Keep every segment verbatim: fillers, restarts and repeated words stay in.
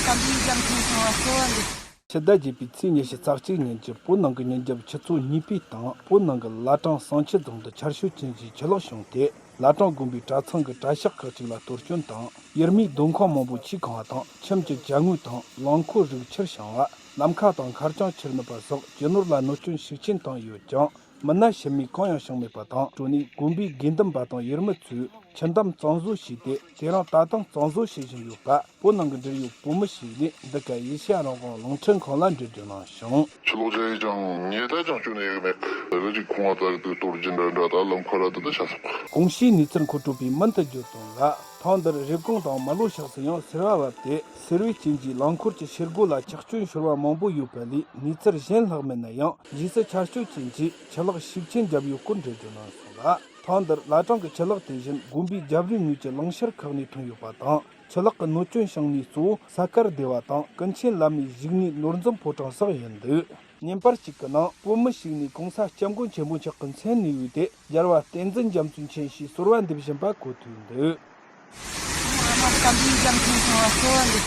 སྐམ་པའི་རྒྱ་མཚོ་སོང་བ་གཙོ་བོ་འདི། ཕྱི་ཟླ་བརྒྱད་པའི་ཚེས་ཉི་ཤུ་རྩ་གཅིག་ཉིན་གྱི་བོད་ནང་གི་ཉིན་རྒྱབ་ཆུ་ཚོད་གཉིས་པའི་སྟེང་བོད་ནང་གི་བླ་བྲང་བསང་ཆུ་རྫོང་དུ་ཆར་ཞོད་ཅན་གྱི་ཆུ་ལོག་བྱུང་སྟེ། བླ་བྲང་དགོན་པའི་གྲྭ་ཚང་གི་གྲྭ་ཤག་ཁག་ཅིག་ལ་གཏོར་སྐྱོན་དང་། ཡུལ་མིའི་སྡོད་ཁང་མང་པོ་ཆུས་གང་བ་དང་། ཁྱིམ་གྱི་ཅ་དངོས་དང་རླངས་འཁོར་རིགས་ཆུར་བྱང་བ། ལམ་ཁ་དང་མཁར་གྱང་ཆུར་ནུབ་པ་སོགས་རྒྱུ་ནོར་ལ་གནོད་སྐྱོན་ཤུགས་ཆེན་བཏང་ཡོད་ཀྱང་། མི་སྣ་ཤི་རྨས་གང་ཡང་བྱུང་མེད་པ་དང་། གྲོ་ནས་དགོན་པའི་དགེ་འདུན་པ་དང་ཡུལ་མི་ཚོས་ཆུ་འདམ་གཙང་བཟོ་བྱས་ཏེ། དེ་རིང་ད་དུང་གཙང་བཟོ་བྱེད་བཞིན་ཡོད་པ། བོད་ནང་གི་འབྲེལ་ཡོད་བོད་མི་ཞིག་ནས་འདི་ག་ཨེ་ཤེ་ཡ་རང་དབང་རླུང་འཕྲིན་ཁང་ལ་འགྲེལ་བརྗོད་གནང་བྱུང་། ཆུ་ལོག་བྱས་ཡིན་ཀྱང་ཉེས་ད་ཅང་བཅོས་ནས་ཡོད་མེད། རི་རིགས་ཁོང་བ་ད་རེད་དུ་གཏོར་རྒྱུ་འདྲ་འདྲ་ད་ལམ་ཁ་ར་དུ་ད་ཆ་སོགས། གོང་ཞུས་གནས་ཚུལ་མཁོ་སྤྲོད་པས་མུ་མཐུད་བརྗོད་དོན་ལ། ཐེངས་འདིར་རེབ་གོང་དང་རྨ་ལྷོ་ཕྱོགས་སུ་ཡང་སེར་བ་བབས་ཏེ། སེར་བའི་རྐྱེན་གྱིས་རླངས་འཁོར་གྱི་ཤེལ་སྒོ་ལ་ཆག་སྐྱོན་ཤོར་བ་མང་པོ་ཡོད་པ་ལས། གནས་ཚུལ་གཞན་ལྷག་མེད་ན་ཡང་། རྗེས་སུ་ཆར་ཞོད་ཅན་གྱིས་ཆུ་ལོག་ཤུགས་ཆེན་བརྒྱབ་ཡོད་སྐོར་འགྲེལ་བརྗོད་གནང་སོང་ལ། ཐེངས་འདིར་བླ་བྲང་གི་ཆུ་ལོག་དེ་བཞིན་དགོན་པའི་རྒྱབ་རུའི་ངོས་ཀྱི་གླིང་ཤར་ཁག་ནས་ཐོན་ཡོད་པ་དང་། ཆུ་ལོག་གི་གནོད་སྐྱོན་བྱུང་གནས་གཙོ་བོ་ས་དཀར་སྡེ་བ་དང་ཀུན་མཁྱེན་བླ་མའི་བཞུགས་གནས་ནོར་འཛོམས་ཕོ་བྲང་སོགས་ཡིན་འདུག་བརྙན་པར་གཅིག་གི་ནང་བོད་མི་ཞིག་ནས་གོང་ས་སྐྱབས་མགོན་ཆེན་པོ་མཆོག་གི་མཚན་ནས་བོས་ཏེ། རྒྱལ་བ་བསྟན་འཛིན་རྒྱ་མཚོའི་མཆན་ཞེས་གསོལ་བ་འདེབས་བཞིན་པ་གོ་ཐོས་འདུག་ཨ་མ་སྐམ་པའི་རྒྱ་མཚོ་སོང་བ་གཙོ་བོ་འདི།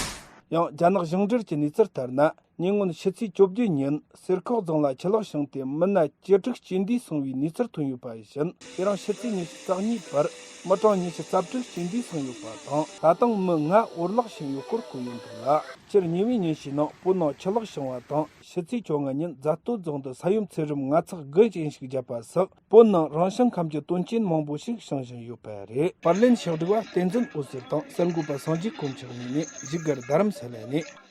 ཡང་རྒྱ་ནག་ཞིང་འབྲེལ་གྱི་གནས་ཚུལ་ལྟར་ན། ཉེ་སྔོན་ཕྱི་ཚེས་བཅོ་བརྒྱད་ཉིན་གསེར་ཁོག་རྫོང་ལ་ཆུ་ལོག་བྱུང་སྟེ་མི་སྣ་བཅུ་དྲུག་རྐྱེན་འདས་སོང་བའི་གནས་ཚུལ་ཐོན་ཡོད་པ་བཞིན། དེ་རིང་ཕྱི་ཚེས་ཉི་ཤུ་རྩ་གཉིས་བར་མི་གྲངས་ཉི་ཤུ་རྩ་དྲུག་རྐྱེན་འདས་སོང་ཡོད་པ་དང་། ད་དུང་མི་ལྔ་འོར་བརླག་བྱུང་ཡོད་སྐོར་བཀོད་ཡོད་འདུག་ལ། སྤྱིར་ཉེ་བའི་ཉིན་ཤས་ནང་བོད་ནང་ཆུ་ལོག་བྱུང་བ་དང་། ཕྱི་ཚེས་བཅོ་ལྔ་ཉིན་རྫ་སྟོད་རྫོང་དུ་ས་ཡོམ་ཚད་རིམ་ལྔ་ཚེག་དགུ་ཅན་ཞིག་བརྒྱབ་པ་སོགས། བོད་ནང་རང་བྱུང་ཁམས་ཀྱི་དོན་རྐྱེན་མང་པོ་ཞིག་བྱུང་བཞིན་ཡོད་པ་རེད། པར་ལེན་ཕྱག་སྒྲིག་པ་བསྟན་འཛིན་འོད་ཟེར་དང་གསར་འགོད་པ་སངས་རྒྱས་དཀོན་མཆོག་གཉིས་ནས་བཞུགས་སྒར་རྡ་རམ་ས་ལ་ནས།